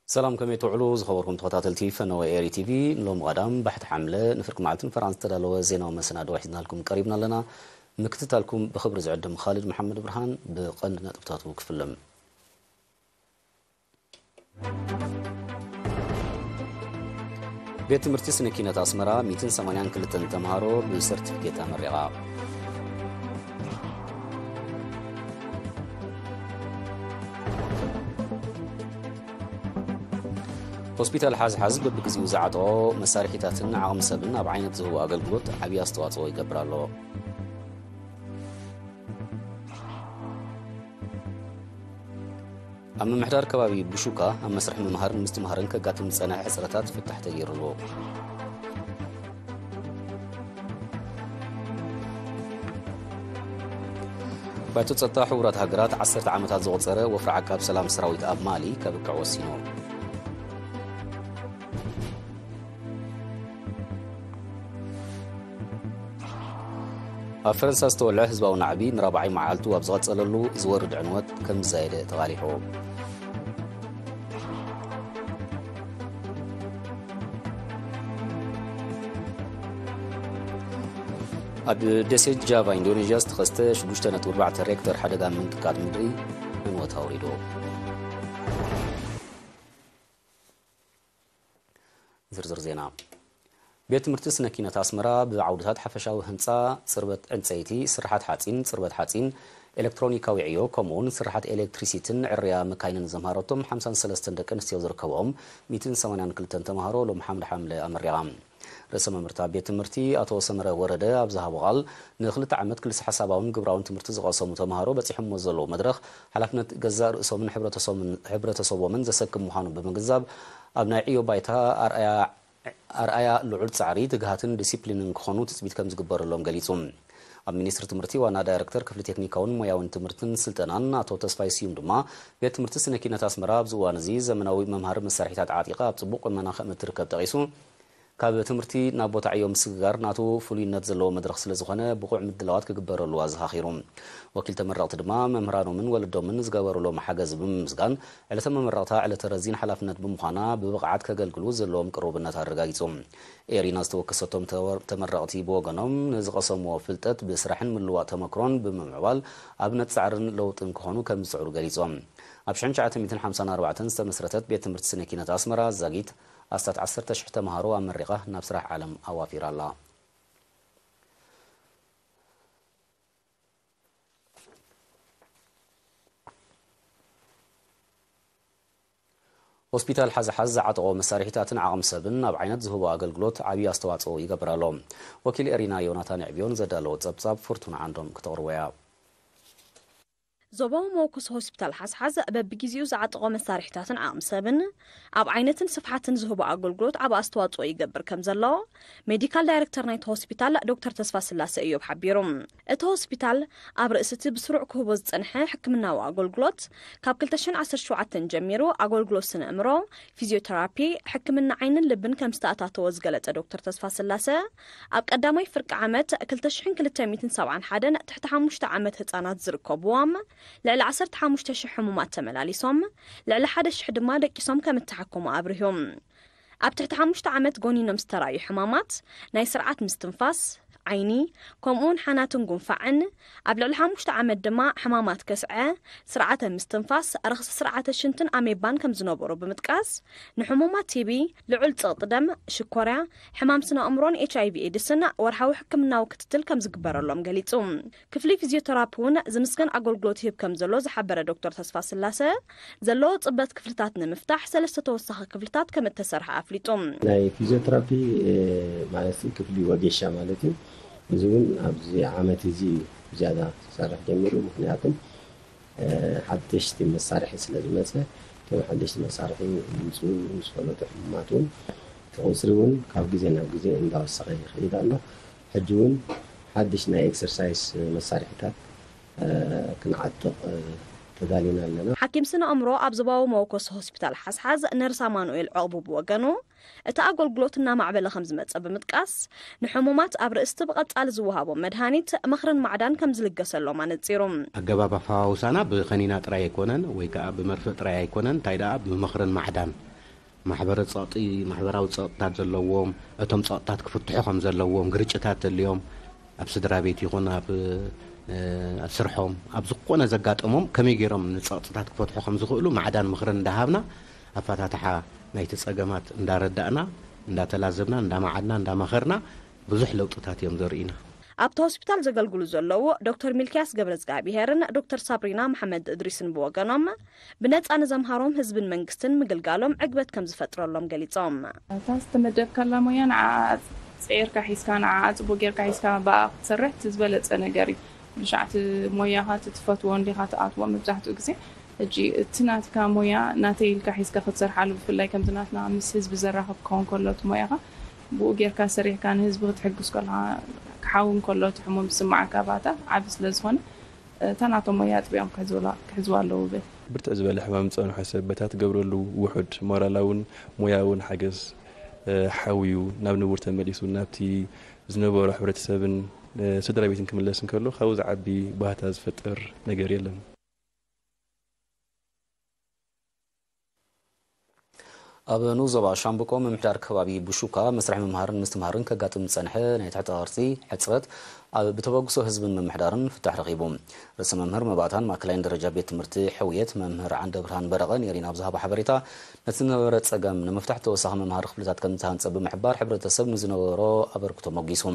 ሰላም፣ ከመይ ትውዕሉ ዝኸበርኩም ተኸታተልቲ ፈነወ ኤሪ ቲቪ? ንሎም ቀዳም ባሕቲ ሓምለ ንፍርቂ መዓልትን ፈራን ዝተዳለወ ዜናዊ መሰናድኦ ሒዝናልኩም ቀሪብና ኣለና። ምክትታልኩም ብኽብሪ ዝዕድም ኻሊድ መሓመድ ብርሃን። ብቐንዲ ነጥብታቱ ክፍልም። ቤት ትምህርቲ ስነ ኪነት ኣስመራ ሚእትን ሰማንያን ክልተን ተምሃሮ ብሰርቲፊኬት ኣመሪቓ። ሆስፒታል ሓዝሓዝ በብግዜኡ ዝዓጠቖ መሳርሒታትን ዓቕሚ ሰብን ኣብ ዓይነት ዝህቦ ኣገልግሎት ዓብዪ ኣስተዋፅኦ ይገብር ኣሎ። ኣብ ምምሕዳር ከባቢ ቡሹካ ኣብ መስርሕ ምምሃርን ምስትምሃርን ከጋጥም ዝጸንሐ ሕጽረታት ፍታሕ ተገይሩሉ። ባይቶ ጸጥታ ሕቡራት ሃገራት ዓሰርተ ዓመታት ዘቑጸረ ወፍሪ ዓቃብ ሰላም ሰራዊት ኣብ ማሊ ከብቅዕ ወሲኑ። ኣብ ፈረንሳ ዝተወልዐ ህዝባዊ ናዕቢ ንራብዓይ መዓልቱ ኣብ ዝቐጸለሉ ዝወርድ ዕንወት ከም ዝዛየደ ተቓሊሑ። ኣብ ደሴት ጃቫ ኢንዶኔዥያ ዝተኸስተ ሽዱሽተ ነጥቢ ኣርባዕተ ሬክተር ሓደጋ ምንቅጥቃጥ ምድሪ ዕንወት ኣውሪዱ። ዝርዝር ዜና። ቤት ትምህርቲ ስነ ኪነት ኣስመራ ብዓውድታት ሓፈሻዊ ህንፃ፣ ጽርበት ዕንፀይቲ፣ ስርሓት ሓፂን፣ ጽርበት ሓፂን፣ ኤሌክትሮኒካዊ ዕዮ፣ ከምኡ እውን ስርሓት ኤሌክትሪሲቲን ዕርያ መካይንን ዘምሃረቶም ሓምሳን ሰለስተን ደቂ ኣንስትዮ ዝርከብኦም ሚእትን ሰማንያን ክልተን ተምሃሮ ሎም ሓምለ ሓምለ ኣመሪቓ። ርእሰ መምህርታ ቤት ትምህርቲ ኣቶ ሰመረ ወረደ ኣብ ዝሃቦ ቃል፣ ንክልተ ዓመት ክልሰ ሓሳባውን ግብራውን ትምህርቲ ዝቐሰሙ ተምሃሮ በፂሖሞ ዘለዉ መድረኽ ሓላፍነት ገዛእ ርእሶምን ሕብረተሰቦምን፣ ሕብረተሰቦምን ዘሰክም ምዃኑ ብምግንዛብ፣ ኣብ ናይ ዕዮ ባይታ ኣርኣያ ኣርኣያ ልዑል ጻዕሪ፣ ትግሃትን ዲሲፕሊንን ክኾኑ ትጽቢት ከም ዝግበረሎም ገሊጹ። ኣብ ሚኒስትሪ ትምህርቲ ዋና ዳይረክተር ክፍሊ ቴክኒካውን ሞያውን ትምህርትን ስልጠናን ኣቶ ተስፋይ ስዩም ድማ፣ ቤት ትምህርቲ ስነ ኪነት ኣስመራ ኣብዚ እዋን እዚ ዘመናዊ መምሃሪ መሳርሒታት ዓጢቓ ኣብ ጽቡቕ ቁመና ከም እትርከብ ጠቒሱ፣ ካብ ትምህርቲ ናብ ቦታ ዕዮ ምስግጋር ናቱ ፍሉይነት ዘለዎ መድረኽ ስለ ዝኾነ፣ ብቑዕ ምድላዋት ክግበረሉ ኣዘኻኺሩ። ወኪል ተመረቕቲ ድማ መምህራኖምን ወለዶምን ዝገበሩሎም ሓገዝ ብምምስጋን፣ ዕለተ መመረቕታ ዕለተ ረዚን ሓላፍነት ብምዃና፣ ብብቕዓት ከገልግሉ ዘለዎም ቅሩብነት ኣረጋጊጹ። ኤሪና ዝተወከሰቶም ተወ-፣ ተመረቕቲ ብወገኖም፣ ንዝቐሰምዎ ፍልጠት ብስራሕን ምልዋጥ ተመክሮን ብምምዕባል፣ ኣብነት ጻዕርን ለውጥን ክኾኑ ከም ዝጽዕሩ ገሊጾም። ኣብ ሽሕን ትሽዓተ ሚእትን ሓምሳን ኣርባዕተን ዝተመስረተት ቤት ትምህርቲ ስነ ኪነት ኣስመራ፣ ዛጊት ኣስታት ዓሰርተ ሽሕ ተምሃሮ ኣመሪቓ ናብ ስራሕ ዓለም ኣዋፊራ ኣላ። ሆስፒታል ሓዝሓዝ ዝዓጠቖ መሳርሒታትን ዓቕሚ ሰብን ኣብ ዓይነት ዝህቦ ኣገልግሎት ዓብዪ ኣስተዋፅኦ ይገብር ኣሎ። ወኪል ኤሪና ዮናታን ዕብዮን ዘዳለዎ ጸብጻብ ፍርቱና ዓንዶም ክተቕርቦ እያ። ዞባዊ መወከሲ ሆስፒታል ሓዝሓዝ በብግዜኡ ዝዓጠቖ መሳርሒታትን ዓቕሚ ሰብን ኣብ ዓይነትን ስፍሓትን ዝህቦ ኣገልግሎት ዓቢ ኣስተዋፅኦ ይገብር ከም ዘሎ ሜዲካል ዳይሬክተር ናይቲ ሆስፒታል ዶክተር ተስፋ ስላሴ እዮብ ሓቢሩ። እቲ ሆስፒታል ኣብ ርእሲ እቲ ብስሩዕ ክህቦ ዝጸንሐ ሕክምናዊ ኣገልግሎት፣ ካብ ክልተ ሽሕን ዓሰርተ ሸውዓተን ጀሚሩ ኣገልግሎት ስነ ኣእምሮ፣ ፊዚዮቴራፒ፣ ሕክምና ዓይንን ልብን ከም ዝተኣታተወ ዝገለጸ ዶክተር ተስፋ ስላሰ፣ ኣብ ቀዳማይ ፍርቂ ዓመት ክልተ ሽሕን ክልተ ሚእትን ሰብዓን ሓደን ትሕቲ ሓሙሽተ ዓመት ህጻናት ዝርከብዎም ልዕሊ ዓሰርተ ሓሙሽተ ሽሕ ሕሙማት ተመላሊሶም፣ ልዕሊ ሓደ ሽሕ ድማ ደቂሶም ከም እተሓከሙ ኣብሪሁ። ኣብ ትሕቲ ሓሙሽተ ዓመት ጎኒኖም ዝተራእዩ ሕማማት ናይ ስርዓት ምስትንፋስ፣ ዓይኒ፣ ከምኡውን ሓናትን ጉንፋዕን፣ ኣብ ልዕሊ ሓሙሽተ ዓመት ድማ ሕማማት ከስዐ፣ ስርዓተ ምስትንፋስ፣ ረኽሲ ስርዓተ ሽንትን ኣሜባን ከም ዝነበሩ ብምጥቃስ፣ ንሕሙማት ቲቢ፣ ልዑል ጸቕጢ ደም፣ ሽኮርያ፣ ሕማም ስነ ኣእምሮን ኤች ኣይ ቪ ኤድስን ወርሓዊ ሕክምናዊ ክትትል ከም ዝግበረሎም ገሊጹ። ክፍሊ ፊዚዮተራፒ እውን ዝምስገን ኣገልግሎት ይህብ ከም ዘሎ ዝሓበረ ዶክተር ተስፋ ስላሰ፣ ዘለዎ ጽበት ክፍልታት ንምፍታሕ ሰለስተ ተወሳኺ ክፍልታት ከም እተሰርሐ ኣፍሊጡ። ናይ ፊዚዮተራፒ፣ እ፣ ማለት ክፍሊ ወጌሻ ማለት እዩ። እዚ እውን ኣብዚ ዓመት እዚ እዩ ዝያዳ ክሰርሕ ጀሚሩ። ምኽንያቱም፣ እ፣ ሓደሽቲ መሳርሒ ስለ ዝመጸ፣ እቶም ሓደሽቲ መሳርሒ ይምፅኡ፣ ምስ ፈለጡ ሕሙማት እውን እቲ ቁፅሪ እውን ካብ ግዜ ናብ ግዜ እንዳወሰኸ ይኸይድ ኣሎ። ሕጂ እውን ሓድሽ ናይ ኤክሰርሳይዝ መሳርሒታት፣ እ፣ ክንዓጥቕ፣ እ፣ ተዳሊና ኣለና። ሓኪም ስነ ኣእምሮ ኣብ ዞባዊ መወከሲ ሆስፒታል ሓዝሓዝ ነርስ ኣማኑኤል ዕቕቡ ብወገኑ፣ እቲ ኣገልግሎት እናማዕበለ ከም ዝመጸ ብምጥቃስ፣ ንሕሙማት ኣብ ርእስቲ ብቐጻሊ ዝወሃቦም መድሃኒት፣ ምኽርን ማዕዳን ከም ዝልገሰሎም ኣነጺሩ። ኣገባብ ኣፈዋውሳና ብኸኒና ጥራይ ኣይኮነን፣ ወይ ከኣ ብመርፍእ ጥራይ ኣይኮነን፣ እንታይ ደኣ ብምኽርን ማዕዳን ማሕበረ ጸቕጢ፣ ማሕበራዊ ጸቕጥታት ዘለዎም፣ እቶም ጸቕጥታት ክፍትሑ ከም ዘለዎም፣ ግርጭታት ተልዮም ኣብ ስድራ ቤት ይኹን ኣብ፣ እ፣ ኣብ ስርሖም፣ ኣብ ዝኾነ ዘጋጠሞም ከመይ ገይሮም ንጸቕጥታት ክፈትሑ ከም ዝኽእሉ ማዕዳን ምኽርን እንዳሃብና፣ ኣፈታትሓ ናይቲ ጸገማት እንዳረዳእና፣ እንዳተላዘብና፣ እንዳመዓድና፣ እንዳመኸርና ብዙሕ ለውጥታት እዮም ዘርእዩና። ኣብቲ ሆስፒታል ዘገልግሉ ዘለዉ ዶክተር ሚልክያስ ገብረዝጋብሄርን ዶክተር ሳብሪና መሓመድ እድሪስን ብወገኖም፣ ብነጻ ንዘምሃሮም ህዝብን መንግስትን ምግልጋሎም ዕግበት ከም ዝፈጥረሎም ገሊጾም። እታ ዝተመደብካላ ሞያ ንዓኣ ጸይርካ ሒዝካ፣ ንዓኣ ጽቡቕ ጌርካ ሒዝካ ብኣ ክትሰርሕ እቲ ዝበለጸ ነገር እዩ። ልሻዕ እቲ ሞያኻ፣ እቲ ትፈትዎን ዲኻ ትኣትዎ መብዛሕትኡ ግዜ። ሕጂ እቲ ናትካ ሞያ ናተይ ኢልካ ሒዝካ ክትሰርሓሉ፣ ብፍላይ ከምዚ ናትና ምስ ህዝቢ ዘራኽብ ክኸውን ከሎ እቲ ሞያኻ፣ ብኡ ጌርካ ሰሪሕካ ንህዝቢ ክትሕግዝ ከለኻ፣ ክሓዊ እንከሎ እቲ ሕሙም ዝስምዓካ ባታ ዓቢ ስለ ዝኾነ፣ እታ ናቶም ሞያ ኣጥቢቖም ክሕዝውላ-፣ ክሕዝዋ ኣለዉ እብል። ብርትዕ ዝበለ ሕማም ዝጸንሖ ሰብ በታ ትገብረሉ ውሑድ ሞራላውን ሞያውን ሓገዝ፣ እ፣ ሓውዩ ናብ ንቡር ተመሊሱ ናብቲ ዝነበሮ ሕብረተሰብን፣ እ፣ ስድራ ቤትን ክምለስ እንከሎ ካብኡ ዝዓቢ ባህታ ዝፈጥር ነገር የለን። ኣብ ንኡስ ዞባ ሻምብቆ ምምሕዳር ከባቢ ብሹካ መስርሕ ምምሃርን ምስትምሃርን ከጋጥም ዝጸንሐ ናይ ትሕተ ቅርጺ ሕጽረት ኣብ ብተበግሶ ህዝብን ምምሕዳርን ፍታሕ ረኺቡ። ርእሰ መምህር መባእታን ማእከላይን ደረጃ ቤት ትምህርቲ ሕውየት መምህር ዓንደብርሃን በረቐ ንኤሪና ኣብ ዝሃቦ ሓበሬታ፣ ነቲ ዝነበረ ጸገም ንምፍታሕ ተወሳኺ መምሃሪ ክፍልታት ከም ዝተሃንጸ ብምሕባር፣ ሕብረተሰብ ንዝነበሮ ኣበርክቶ ሞጊሱ።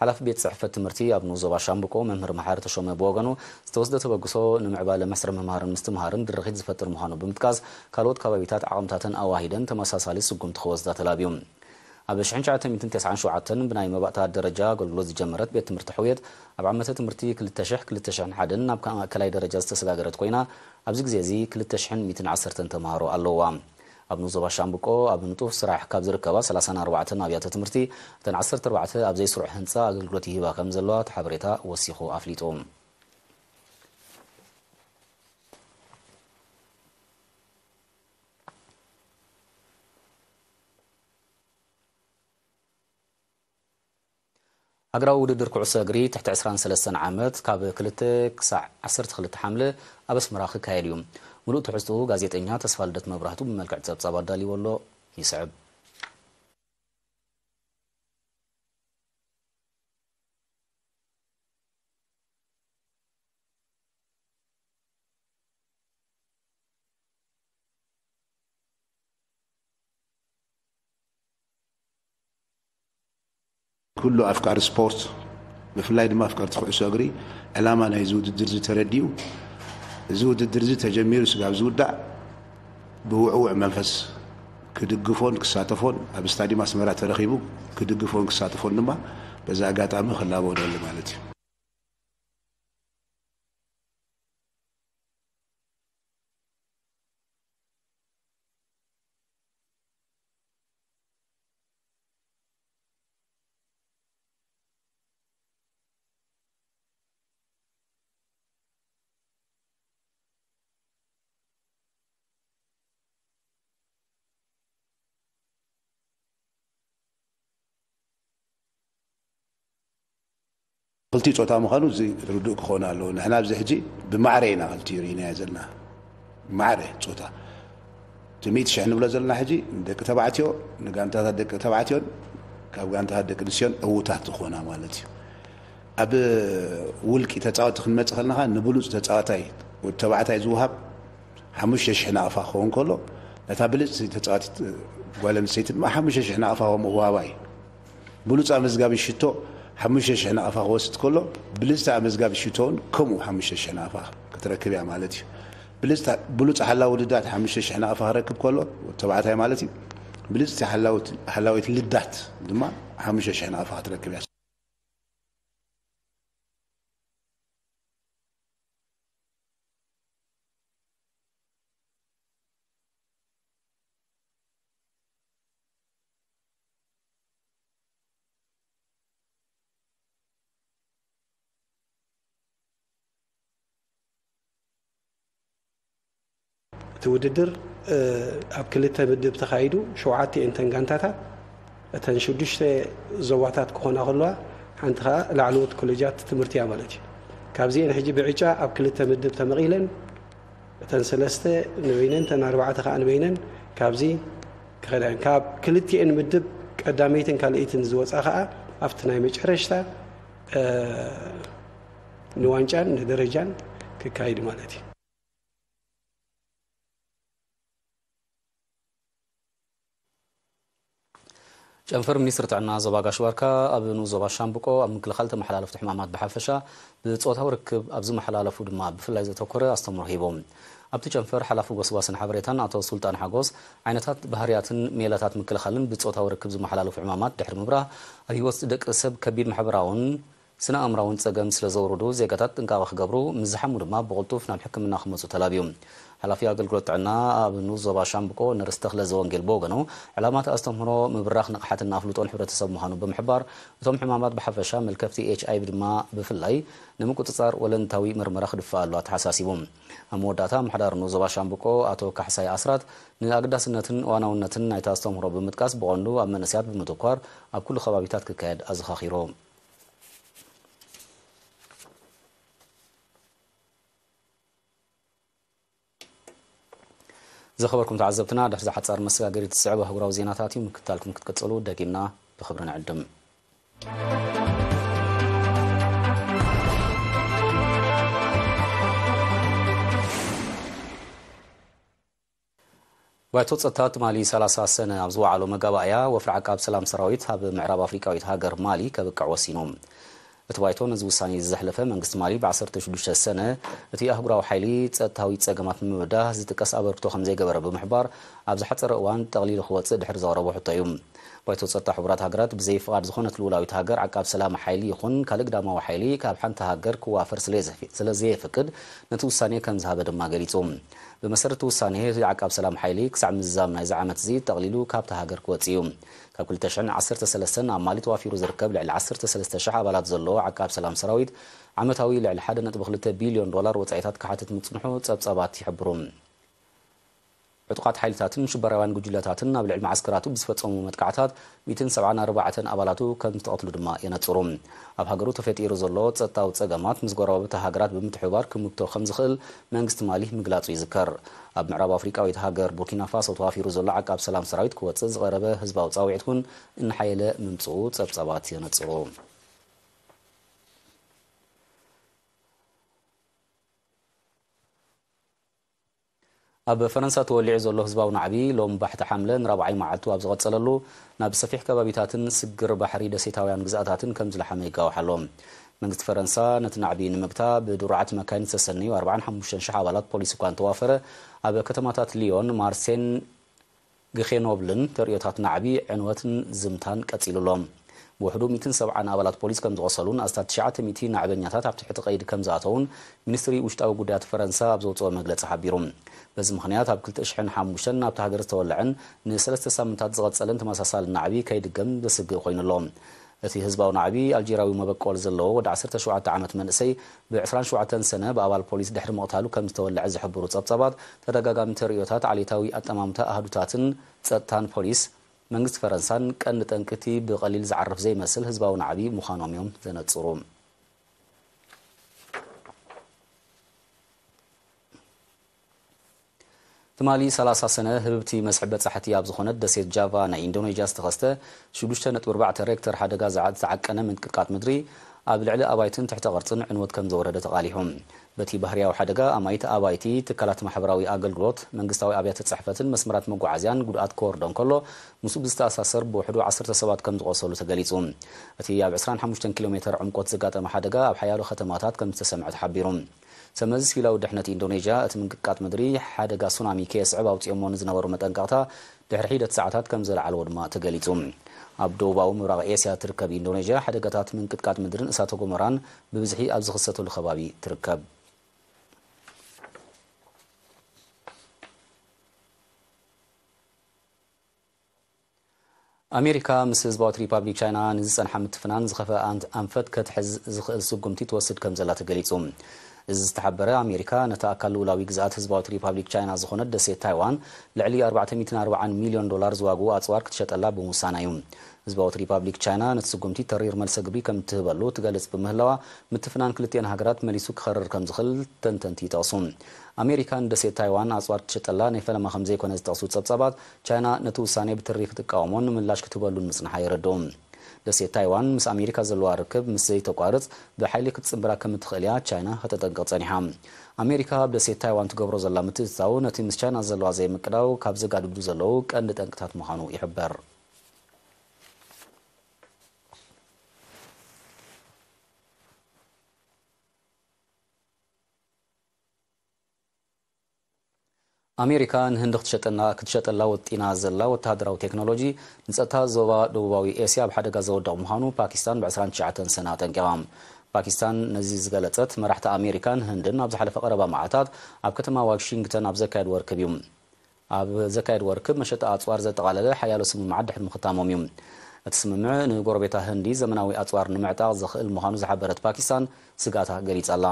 ሓላፊ ቤት ጽሕፈት ትምህርቲ ኣብ ንኡስ ዞባ ሻምብቆ መምህር መሓሪ ተሾመ ብወገኑ፣ ዝተወስደ ተበግሶ ንምዕባለ መስርሕ ምምሃርን ምስትምሃርን ድርኺት ዝፈጥር ምዃኑ ብምጥቃስ፣ ካልኦት ከባቢታት ዓቕምታተን ኣዋሂደን ተመሳሳሊ ስጉምቲ ክወስዳ ተላብዩ። ኣብ ሽሕን ትሽዓተ ሚእትን ተስዓን ሸውዓተን ብናይ መባእታ ደረጃ ኣገልግሎት ዝጀመረት ቤት ትምህርቲ ሕውየት፣ ኣብ ዓመተ ትምህርቲ ክልተ ሽሕ ክልተ ሽሕን ሓደን ናብ ማእከላይ ደረጃ ዝተሰጋገረት ኮይና፣ ኣብዚ ግዜ እዚ ክልተ ሽሕን ሚእትን ዓሰርተን ተምሃሮ ኣለውዋ። ኣብ ንኡስ ዞባ ሻምብቆ ኣብ ንጡፍ ስራሕ ካብ ዝርከባ ሰላሳን ኣርባዕተን ኣብያተ ትምህርቲ፣ እተን ዓሰርተ ኣርባዕተ ኣብ ዘይስሩዕ ህንጻ ኣገልግሎት ይህባ ከም ዘለዋ እቲ ሓበሬታ ወሲኹ ኣፍሊጡ። ሃገራዊ ውድድር ኩዕሶ እግሪ ትሕቲ ዕስራን ሰለስተን ዓመት ካብ ክልተ ክሳዕ ዓሰርተ ክልተ ሓምለ ኣብ ኣስመራ ክካየድ እዩ። ምሉእ ትሕዝትኡ ጋዜጠኛ ተስፋልደት መብራህቱ ብመልክዕ ጸብጻብ ኣዳልይዎ ኣሎ። ይስዕብ። ኩሉ ኣፍቃሪ ስፖርት፣ ብፍላይ ድማ ኣፍቀርቲ ኩዕሶ እግሪ፣ ዕላማ ናይዚ ውድድር እዚ ተረዲኡ፣ እዚ ውድድር እዚ ተጀሚሩ ስጋብ ዝውዳእ ብውዕውዕ መንፈስ ክድግፎን ክሳተፎን፣ ኣብ ስታዲየም ኣስመራ ተረኺቡ ክድግፎን ክሳተፎን ድማ በዚ ኣጋጣሚ ክላቦ እደሊ ማለት እዩ። ክልቲኡ ጾታ ምዃኑ እዚ ርዱእ ክኸውን ኣለዎ። ንሕና ኣብዚ ሕጂ ብማዕረ ኢና ክልቲኡ ርኢናዮ ዘለና። ማዕረ ጾታ። እቲ ሚእቲ ሽሕ ንብሎ ዘለና ሕጂ ንደቂ ተባዕትዮ፣ ንጋንታታት ደቂ ተባዕትዮን ካብ ጋንታታት ደቂ ኣንስትዮን ዕዉታት ዝኾና ማለት እዩ። ኣብ ውልቂ ተጻወቲ ክንመጽእ ከለና ንብሉጽ ተጻዋታይ ወዲ ተባዕታይ ዝወሃብ ሓሙሽተ ሽሕ ናቕፋ ክኸውን ከሎ፣ ነታ ብልጽቲ ተጻዋቲት ጓል ኣንስተይቲ ድማ ሓሙሽተ ሽሕ ናቕፋ ምውሃባ እዩ። ብሉጽ ኣመዝጋቢ ሽቶ ሓሙሽተ ሽሕ ናቕፋ ክወስድ ከሎ፣ ብልጽቲ ኣመዝጋቢ ሽቶ እውን ከምኡ ሓሙሽተ ሽሕ ናቕፋ ክትረክብ እያ ማለት እዩ። ብልጽታ-፣ ብሉጽ ሓላዊ ልዳት ሓሙሽተ ሽሕ ናቕፋ ክረክብ ከሎ፣ ተባዕታይ ማለት እዩ። ብልጽቲ ሓላዊት-፣ ሓላዊት ልዳት ድማ ሓሙሽተ ሽሕ ናቕፋ ክትረክብ እያ። እቲ ውድድር፣ እ፣ ኣብ ክልተ ምድብ ተኻይዱ፣ ሸውዓተ እየን እተን ጋንታታት። እተን ሽዱሽተ ዞባታት ክኾና ከለዋ፣ ሓንቲ ኸኣ ላዕለዎት ኮሌጃት ትምህርቲ እያ ማለት እዩ። ካብዚኤን ሕጂ ብዕጫ ኣብ ክልተ ምድብ ተመቒለን፣ እተን ሰለስተ ንበይነን፣ እተን ኣርባዕተ ኸኣ ንበይነን፣ ካብዚ ክኸዳ እየን። ካብ ክልቲኤን ምድብ ቀዳመይትን ካልኣይትን ዝወፃ ከዓ ኣብቲ ናይ መጨረሽታ፣ እ፣ ንዋንጫን ንደረጃን ክካይድ ማለት እዩ። ጨንፈር ሚኒስትሪ ጥዕና ዞባ ጋሽ ባርካ ኣብ ንኡስ ዞባ ሻምብቆ ኣብ ምክልኻል ተመሓላለፍቲ ሕማማት ብሓፈሻ ብጾታዊ ርክብ ኣብ ዝመሓላለፉ ድማ ብፍላይ ዘተኮረ ኣስተምህሮ ሂቦም። ኣብቲ ጨንፈር ሓላፊ ጎስጓስን ሓበሬታን ኣቶ ሱልጣን ሓጎስ ዓይነታት ባህርያትን ሜላታት ምክልኻልን ብጾታዊ ርክብ ዝመሓላለፉ ሕማማት ድሕሪ ምብራህ ኣብ ህይወት ደቂ ሰብ ከቢድ ማሕበራውን ስነ ኣእምራውን ጸገም ስለ ዘውርዱ ዜጋታት ጥንቃቐ ክገብሩ፣ ምስ ዝሓሙ ድማ ብቕልጡፍ ናብ ሕክምና ክመጹ ተላብዩ። ሓላፊ ኣገልግሎት ጥዕና ኣብ ንኡስ ዞባ ሻምብቆ ነርስ ተኽለ ዘወንጌል ብወገኑ፣ ዕላማ እቲ ኣስተምህሮ ምብራኽ ንቕሓትን ኣፍልጦን ሕብረተሰብ ምዃኑ ብምሕባር፣ እቶም ሕማማት ብሓፈሻ መልከፍቲ ኤች ኣይ ቪ ድማ ብፍላይ ንምቁጽጻር ወለንታዊ መርመራ ክድፋኣሉ ኣተሓሳሲቡ። ኣብ መወዳእታ ኣመሓዳሪ ንኡስ ዞባ ሻምብቆ ኣቶ ካሕሳይ ኣስራት ንኣገዳስነትን እዋናውነትን ናይቲ ኣስተምህሮ ብምጥቃስ ብቐንዱ ኣብ መንእሰያት ብምትኳር ኣብ ኩሉ ከባቢታት ክካየድ ኣዘኻኺሩ። ዝኸበርኩም ተዓዘብትና ድሕሪ ዝሓጻር መሰጋገሪት ዝስዕብ ኣህጉራዊ ዜናታት እዩ ምክትታልኩም ክትቅጽሉ ደጊምና ብኽብሪ ንዕድም። ባይቶ ጸጥታ ትማሊ ሰላሳ ሰነ ኣብ ዝወዓሎ መጋባእያ ወፍሪ ዓቃብ ሰላም ሰራዊት ኣብ ምዕራብ ኣፍሪቃዊት ሃገር ማሊ ከብቅዕ ወሲኑ። እቲ ባይቶ ነዚ ውሳኔ እዚ ዘሕለፈ መንግስቲ ማሊ ብ ዓሰርተ ሽዱሽተ ሰነ እቲ ኣህጉራዊ ሓይሊ ጸጥታዊ ጸገማት ንምብዳህ ዝጥቀስ ኣበርክቶ ከም ዘይገበረ ብምሕባር ኣብ ዝሓጸረ እዋን ጠቕሊሉ ክወጽእ ድሕሪ ዘቕረቦ ሕቶ እዩ። ባይቶ ጸጥታ ሕቡራት ሃገራት ብዘይ ፍቓድ ዝኾነት ልኡላዊት ሃገር ዓቃብ ሰላም ሓይሊ ይኹን ካልእ ግዳማዊ ሓይሊ ካብ ሓንቲ ሃገር ክዋፈር ስለ ዘየፍቅድ ነቲ ውሳኔ ከም ዝሃበ ድማ ገሊጹ። ብመሰረት እቲ ውሳኔ፣ እቲ ዓቃብ ሰላም ሓይሊ ክሳዕ ምዝዛም ናይዚ ዓመት እዚ ጠቕሊሉ ካብታ ሃገር ክወጽእ እዩ። ካብ ክልተ ሽሕን ዓሰርተ ሰለስተን ኣብ ማሊ ተዋፊሩ ዝርከብ ልዕሊ ዓሰርተ ሰለስተ ሽሕ ኣባላት ዘለዎ ዓቃብ ሰላም ሰራዊት ዓመታዊ ልዕሊ ሓደ ነጥቢ ክልተ ቢልዮን ዶላር ወጻኢታት ክሓትት ምጽንሑ ጸብጻባት ይሕብሩ። ዕጡቓት ሓይልታትን ሽበራውያን ጉጅለታትን ኣብ ልዕሊ መዓስከራቱ ብዝፈጸሙ መጥቃዕታት ሚእትን ሰብዓን ኣርባዕተን ኣባላቱ ከም ዝተቐትሉ ድማ የነጽሩ። ኣብ ሃገሩ ተፈጢሩ ዘሎ ጸጥታዊ ጸገማት ምስ ጎረባብቲ ሃገራት ብምትሕብባር ክምክቶ ከም ዝኽእል መንግስቲ ማሊ ምግላጹ ይዝከር። ኣብ ምዕራብ ኣፍሪቃዊት ሃገር ቡርኪና ፋሶ ተዋፊሩ ዘሎ ዓቃብ ሰላም ሰራዊት ክወጽእ ዝቐረበ ህዝባዊ ጻውዒት እውን እናሓየለ ምምጽኡ ጸብጻባት የነጽሩ። ኣብ ፈረንሳ ተወሊዑ ዘሎ ህዝባዊ ናዕቢ ሎም ባሕቲ ሓምለ ንራብዓይ መዓልቱ ኣብ ዝቐጸለሉ ናብ ሰፊሕ ከባቢታትን ስግር ባሕሪ ደሴታውያን ግዝኣታትን ከም ዝለሓመ ይጋውሕ ኣሎ። መንግስቲ ፈረንሳ ነቲ ናዕቢ ንምግታ ብድሩዓት መካይን ዝተሰነዩ ኣርባዓን ሓሙሽተን ሽሕ ኣባላት ፖሊስ እኳ እንተዋፈረ ኣብ ከተማታት ሊዮን፣ ማርሴን፣ ግኼኖብልን ተርእዮታት ናዕቢ፣ ዕንወትን ዝምታን ቀጺሉ ኣሎ። ብውሕዱ ሚእትን ሰብዓን ኣባላት ፖሊስ ከም ዝቖሰሉን ኣስታት ትሽዓተ ሚእቲ ናዕበኛታት ኣብ ትሕቲ ቀይዲ ከም ዝኣተዉን ሚኒስትሪ ውሽጣዊ ጉዳያት ፈረንሳ ኣብ ዘውፅኦ መግለፂ ሓቢሩ። በዚ ምኽንያት ኣብ ክልተ ሽሕን ሓሙሽተን ናብታ ሃገር ዝተወለዐን ንሰለስተ ሳምንታት ዝቐጸለን ተመሳሳሊ ናዕቢ ከይድገም ዘስግእ ኮይኑ ኣሎ። እቲ ህዝባዊ ናዕቢ ኣልጄርያዊ መበቆል ዘለዎ ወዲ ዓሰርተ ሸውዓተ ዓመት መንእሰይ ብ ዕስራን ሸውዓተን ሰነ ብኣባል ፖሊስ ድሕሪ ምቕታሉ ከም ዝተወለዐ ዝሕብሩ ጸብጻባት፣ ተደጋጋሚ ተርእዮታት ዓሌታዊ ኣጠማምታ ኣሃዱታትን ጸጥታን ፖሊስ መንግስቲ ፈረንሳን ቀንዲ ጠንቂ እቲ ብቐሊል ዝዓርፍ ዘይመስል ህዝባዊ ናዕቢ ምዃኖም እዮም ዘነጽሩ። ትማሊ ሰላሳ ሰነ ህብብቲ መስሕብ በጻሕቲ ኣብ ዝኾነት ደሴት ጃቫ ናይ ኢንዶኔዥያ ዝተኸስተ ሽዱሽተ ነጥቢ ኣርባዕተ ሬክተር ሓደጋ ዝዓ-፣ ዝዓቀነ ምንቅጥቃጥ ምድሪ ኣብ ልዕሊ ኣባይትን ትሕተ ቅርጽን ዕንወት ከም ዘወረደ ተቓሊሑ። በቲ ባህርያዊ ሓደጋ ኣማኢት ኣባይቲ፣ ትካላት ማሕበራዊ ኣገልግሎት፣ መንግስታዊ ኣብያተ ጽሕፈትን መስመራት መጓዓዝያን ጉድኣት ከወርዶ እንከሎ፣ ምስኡ ብዝተኣሳሰር ብውሕዱ ዓሰርተ ሰባት ከም ዝቖሰሉ ተገሊጹ። እቲ ኣብ ዕስራን ሓሙሽተን ኪሎ ሜተር ዕምቆት ዘጋጠመ ሓደጋ ኣብ ሓያሎ ከተማታት ከም ዝተሰምዐ ተሓቢሩ። ሰመዚ ሲቪላዊ ድሕነት ኢንዶኔዥያ፣ እቲ ምንቅጥቃጥ ምድሪ ሓደጋ ሱናሚ ከየስዕብ ኣውጺኦሞ ንዝነበሩ መጠንቀቕታ ድሕሪ ሒደት ሰዓታት ከም ዘልዓልዎ ድማ ተገሊጹ። ኣብ ደቡባዊ ምብራቕ ኤስያ ትርከብ ኢንዶኔዥያ፣ ሓደጋታት ምንቅጥቃጥ ምድርን እሳተ ጎመራን ብብዝሒ ኣብ ዝኽሰተሉ ከባቢ ትርከብ። ኣሜሪካ ምስ ህዝባዊት ሪፓብሊክ ቻይና ንዝጸንሓ ምትፍናን ዝኸፍአ ኣን-፣ ኣንፈት ከትሕዝ ዝኽእል ስጉምቲ ትወስድ ከም ዘላ ተገሊጹ። እዚ ዝተሓበረ ኣሜሪካ ነታ ኣካል ልኡላዊ ግዝኣት ህዝባዊት ሪፓብሊክ ቻይና ዝኾነት ደሴት ታይዋን ልዕሊ ኣርባዕተ ሚእትን ኣርባዓን ሚልዮን ዶላር ዝዋግኡ ኣጽዋር ክትሸጠላ ብምውሳና እዩ። ህዝባዊት ሪፓብሊክ ቻይና ነቲ ስጉምቲ ተሪር መልሰ ግብሪ ከም እትህበሉ ትገልጽ ብምህላዋ፣ ምትፍናን ክልቲኤን ሃገራት መሊሱ ክኸርር ከም ዝኽእል ተንተንቲ ይጠቕሱ። ኣሜሪካ ንደሴት ታይዋን ኣጽዋር ክትሸጠላ ናይ ፈለማ ከም ዘይኮነ ዝጠቕሱ ጸብጻባት፣ ቻይና ነቲ ውሳኔ ብትሪ ክትቃወሞን ምላሽ ክትህበሉን ምጽንሓ የረድኡ። ደሴት ታይዋን ምስ ኣሜሪካ ዘለዋ ርክብ ምስ ዘይተቋርጽ ብሓይሊ ክትጽንብራ ከም እትኽእል እያ ቻይና ከተጠንቅቕ ጸኒሓ። ኣሜሪካ ኣብ ደሴት ታይዋን ትገብሮ ዘላ ምትእትታው ነቲ ምስ ቻይና ዘለዋ ዘይምቅዳው ካብ ዘጋድዱ ዘለዉ ቀንዲ ጠንቅታት ምዃኑ ይሕበር። ኣሜሪካ ንህንዲ ክትሸጠና ክትሸጠላ ወጢና ዘላ ወተሃደራዊ ቴክኖሎጂ ንጸጥታ ዞባ ደቡባዊ ኤስያ ኣብ ሓደጋ ዘወድቕ ምዃኑ ፓኪስታን ብ ዕስራን ትሽዓተን ሰነ ኣጠንቂቓ። ፓኪስታን ነዚ ዝገለጸት፣ መራሕቲ ኣሜሪካን ህንድን ኣብ ዝሓለፈ ቀረባ መዓልታት ኣብ ከተማ ዋሽንግተን ኣብ ዘካየድዎ ርክብ እዩ። ኣብ ዘካየድዎ ርክብ መሸጣ ኣጽዋር ዘጠቓለለ ሓያሎ ስምምዓት ድሕሪ ምኽታሞም እዩ። እቲ ስምምዕ ንጎረቤታ ህንዲ ዘመናዊ ኣጽዋር ንምዕጣቕ ዘኽእል ምዃኑ ዝሓበረት ፓኪስታን ስግኣታ ገሊጻ ኣላ።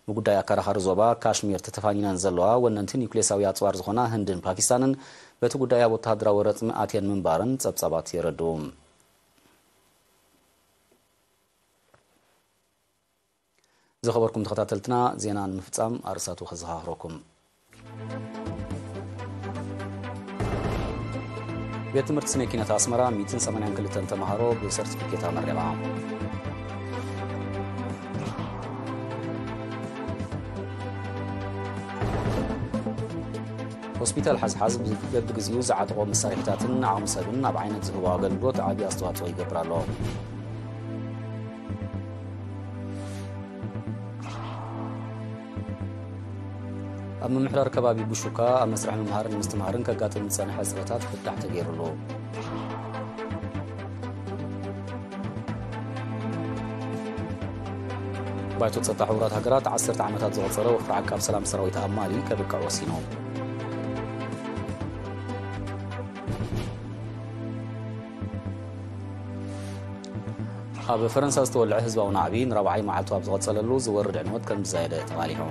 ብጉዳይ ኣከራኻሪ ዞባ ካሽሚር ተተፋኒነን ዘለዋ ወነንቲ ኒውክሌሳዊ ኣጽዋር ዝኾና ህንድን ፓኪስታንን በቲ ጉዳይ ኣብ ወተሃደራዊ ረጽሚ ኣትየን ምንባረን ጸብጻባት የረድኡ። ዝኸበርኩም ተኸታተልትና፣ ዜና ንምፍጻም ኣርእስታቱ ከዘኻኽረኩም። ቤት ትምህርቲ ስነ ኪነት ኣስመራ ሚእትን ሰማንያን ክልተን ተምሃሮ ብሰርቲፊኬት ኣመሪቓ። ሆስፒታል ሓዝሓዝ በብግዜኡ ዝዓጠቖ መሳርሒታትን ዓቕሚ ሰብን ኣብ ዓይነት ዝህቦ ኣገልግሎት ዓቢ ኣስተዋጽኦ ይገብር ኣሎ። ኣብ ምምሕዳር ከባቢ ቡሹካ ኣብ መስርሕ ምምሃርን ምስትምሃርን ከጋጥም ዝጸንሐ ዕጽረታት ፍታሕ ተገይሩሉ። ባይቶ ጸጥታ ሕቡራት ሃገራት ዓሰርተ ዓመታት ዘቑጸረ ወፍሪ ዓቃብ ሰላም ሰራዊት ኣብ ማሊ ከብቅዕ ወሲኑ። ኣብ ፈረንሳ ዝተወልዐ ህዝባዊ ናዕቢ ንራብዓይ መዓልቱ ኣብ ዝቐጸለሉ ዝወርድ ዕንወት ከም ዝዛየደ ተቓሊሑ።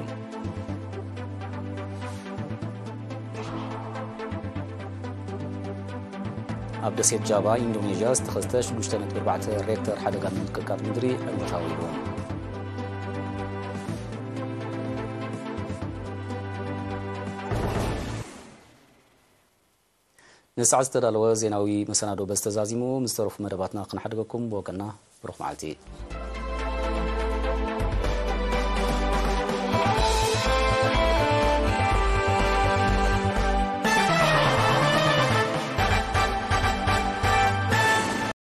ኣብ ደሴት ጃቫ ኢንዶኔዥያ ዝተኸስተ ሽዱሽተ ነጥቢ ኣርባዕተ ሬክተር ሓደጋ ምንቅጥቃጥ ምድሪ ዕንወት ኣውሪዱ። ንሰዓት ዝተዳለወ ዜናዊ መሰናዶ በዚ ተዛዚሙ። ምስ ዝተረፉ መደባትና ክንሓድገኩም ብወገንና ብሩኽ መዓልቲ።